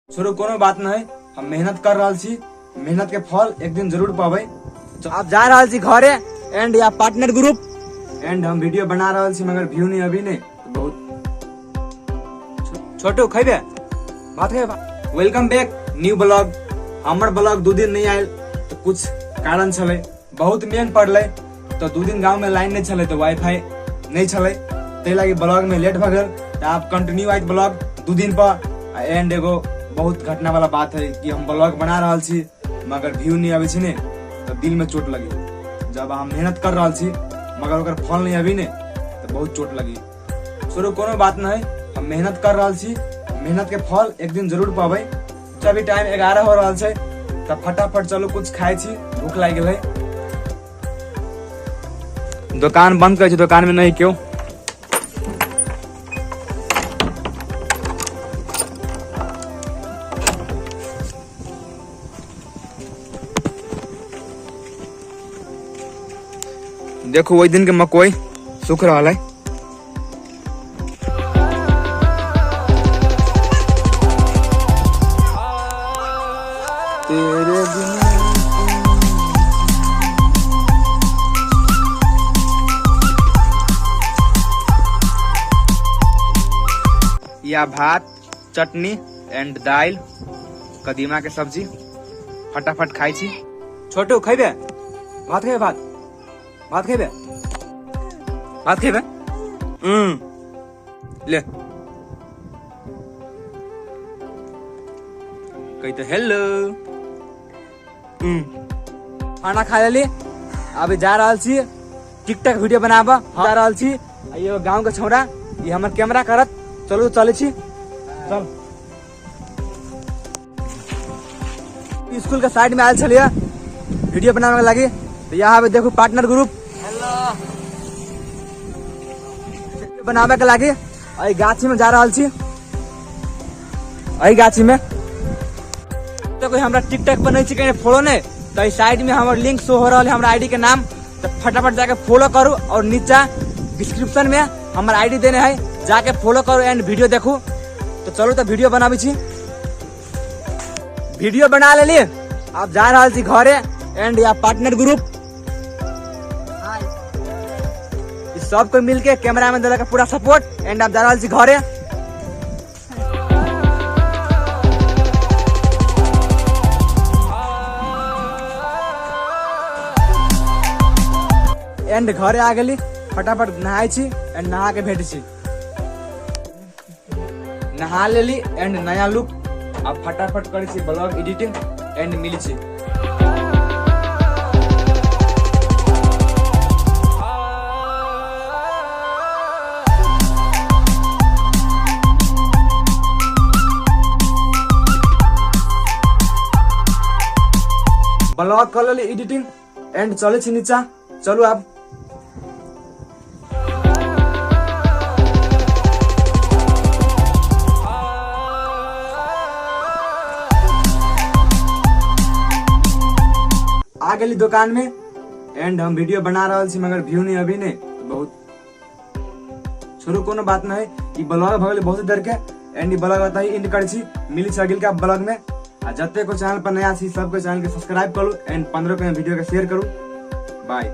छोड़ू कोनो बात नहीं, हम मेहनत कर रहल छी, मेहनत के फल एक दिन जरूर पाबै। तो आप जा रहल छी घरे एंड या पार्टनर ग्रुप एंड हम वीडियो बना रहल छी मगर व्यू नहीं अभी नहीं तो बहुत। छोटू खैबे भात खैबे? Welcome back new blog. हमर ब्लॉग 2 दिन नहीं आयल तो कुछ कारण छलै, बहुत मेन पड़लै तो 2 दिन गांव में लाइन नहीं छलै तो वाईफाई नहीं छलै, ताहि लागी ब्लॉग में लेट भऽ गेल। तो आप कंटिन्यू आयत ब्लॉग 2 दिन पर। एंड एगो बहुत घटना वाला बात है कि हम ब्लॉग बना रहल छी मगर व्यू नहीं आबै छै ने तो दिल में चोट लगी। जब हम मेहनत कर रहल छी मगर ओकर फल नहीं अभी ने तो बहुत चोट लगी। छोड़ू कोनो बात नहीं, हम मेहनत कर रहल छी, मेहनत के फल एक दिन जरूर पाबै। तो अभी टाइम 11 हो रहल छै तो फटाफट चलू कुछ खाइ छी, भूख लागि गेलै। दुकान बंद करै छी, दुकान में नहीं क्यों। देखो वही दिन के मकई सूख रहा है। तेरे बिना या भात चटनी एंड दाल कदीमा के सब्जी फटाफट खाई छी। छोटू खैबे भात? खैबे भात? भात खैबे? भात खैबे? ले कही तो हेलो। खाना खा लेली, अभी जा रहल छी टिकटॉक वीडियो बनाबऽ जा रहल छी। ये गांव के छौड़ा ये हमर कैमरा करत। चलू चलै छी, चल। स्कूल के साइड में आयल छलियै वीडियो बनावे लागी। तो यहाँ पे देखो पार्टनर ग्रुप हेलो बनावे के लागी। एहि गाछी में जा रहल छी, एहि गाछी में तो कोई हमरा टिकटॉक पर नहीं छी कहीं फॉलो नहीं तो एहि साइड में हमर लिंक शो हो रहल है हमरा आईडी के नाम, तो फटाफट जाके फॉलो करू और नीचा डिस्क्रिप्शन में हमर आईडी देने है, जाके फॉलो करू एंड वीडियो देखू। तो चलू तो वीडियो बनाबै छी। वीडियो बना लेली, आप जा रहल छी घरे एंड या पार्टनर ग्रुप सब कोई मिलके कैमरा में देलक पूरा सपोर्ट एंड आप जा रहल छी घरे। एंड घरे आ गेली, फटाफट नहाय छी एंड नहा के भेट छी। नहा लेली एंड नया लुक। अब फटाफट करै छी ब्लॉग एडिटिंग एंड मिलै छी। ब्लॉग कर लेली एडिटिंग एंड चलै छी नीचा। चलू आब आ गेली दुकान में एंड हम वीडियो बना रहल छी मगर व्यू नहीं अभी नहीं तो बहुत। छोड़ू कोनो बात नहीं, ई ब्लॉग भऽ गेलै बहुत देर के एंड ई ब्लॉग एतऽ ही एंड करै छी। मिली छी अगिलका ब्लॉग में। आ जते को चैनल पर नया छी सबके चैनल के सब्सक्राइब करू एंड 15 के वीडियो के शेयर करू। बाय।